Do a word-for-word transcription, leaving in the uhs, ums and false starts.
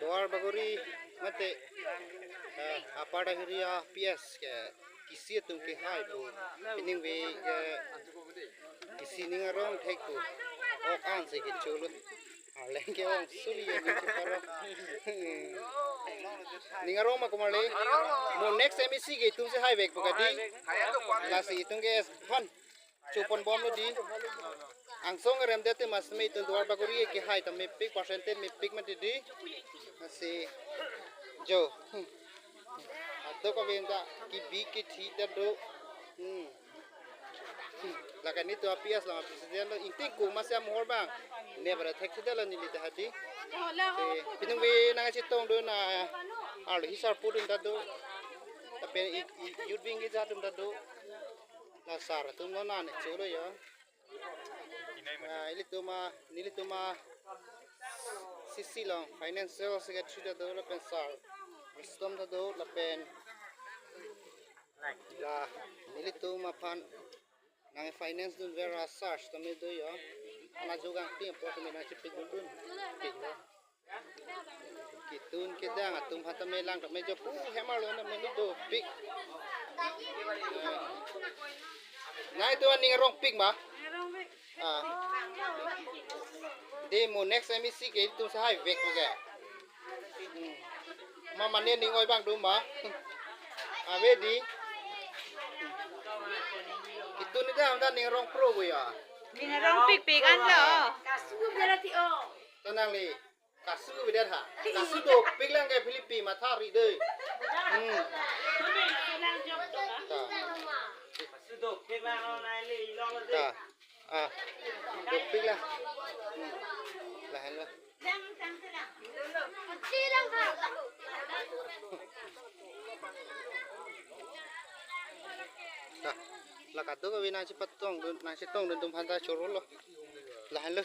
Duar Bagori mate, eh, Upper Dahuri a P S ke kisi atum kehai pu. Pining ve ke kisi ning arong thek pu. Ok an si kecho lo. Arleng ke ong suli ya ning cheparo. Ning arong ma komarli. Mo next M A C ke itum si haivek pu kadi. Lasi itum ke phan chopon bomlo di. Angsong rem det te mas me itum Duar Bagori kehai ta mepik percentage mepik mati di. Lasi jo. Hmm. Ado ko benda kibi kithi ta do. Hmm. Hmm. Lake nelitum a P S along president lo ingting ko masi amohor bang. Ne bara thek thedetlo neli ta hadi. Te pining ve nangchetongdun arlo hisar pudun ta do. Lapen i, i, youth wing kejadun ta do. La sar atum lo nane cholo ya. Ah, ilitum a, nelitum a C C along financial secretary ta do lapen sir Wisdom ta do lapen la nelitum aphan nang finance dunver a sir tame do ya. Ana jogang ping apot tame nangchepik dundun. Pik lo. Ketun kedang atum aphan tame lang tame jo pu hem arlo na menu dopik. Eh. Nai tu aning arong pik ma? Ah. Di mo next M A C ke itum si haivek pu ke. Hmm. Ma mane ning oi bang do ma. Ave di. Ketun kedang ta ning arong pro pu ya. Ning arong pikpik an lo. Tanang li. Kasu beda ha. Kasu dopik lang ke Philippi matha ri dei. Hmm. Ta. Kasu dopik lang lo nai le ilong lo dei. Ta. Ah. Dopik lang. Hmm. Lahenlo. Ta. La kadokave nangchepatongdun, nangchetongdun atum aphan ta chorolo. Lahenlo.